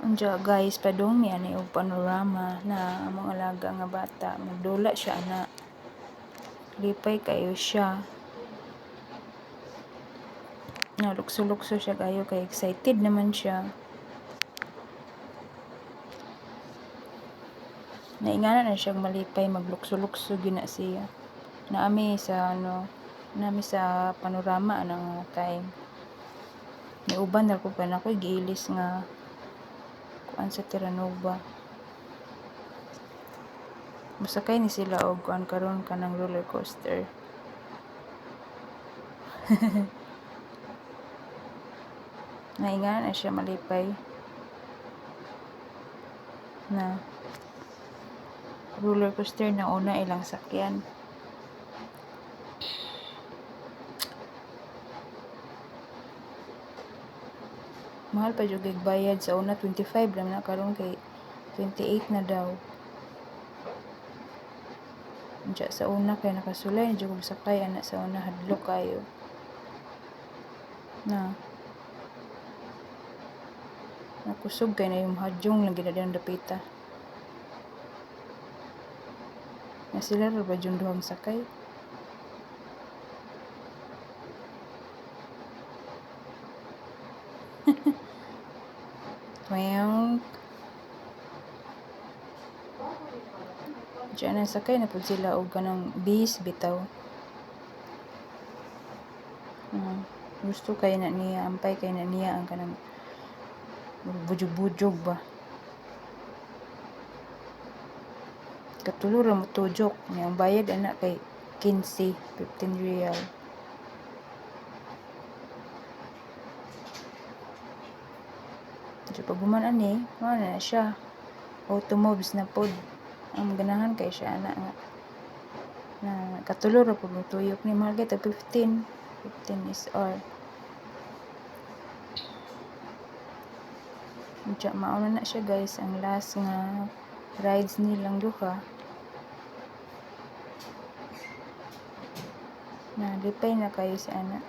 Unya guys, padung mi ani og Panorama na among alaga nga bata, magdula siya ana. Lipay kayo siya. Na lukso-lukso siya kayo kay excited naman siya. Naingana na siya malipay, maglukso-lukso gina siya. Naami sa ano, nami sa Panorama anang time. Niuban na ko pa na ako'y giilis nga kuan sa Terranova. Mosakay ni sila og kuan karon, kanang roller coaster. Naingana na siya malipay. Na roller coaster na una ilang sakyan. Mahal pa jud kay bayad sa una, 25 lang na, karon kay 28 na daw. Unya sa una kay nakasulay na jud kog sakay ana sa una, hadlok kayo. Na nakusog kay na yung hadyong lang gina dapita. Na sila ra ba jud duhang sakay? Well, diyan na sakay na pud sila og kanang bis bitaw. Gusto kay na niya, ampay kay na niya ang kanang bujog-bujog ba. Katulo ra mo tudjok niya, ang bayad ana kay 15, 15 real. So pag human ani, mao na siya. Auto moves na pod. Ang ganahan kay siya ana nga na katulo ra pud motuyok ni, mahal kay tag 15, 15 SR. Unya mao na na siya guys, ang last nga rides nilang duha. Na lipay na kayo si ana.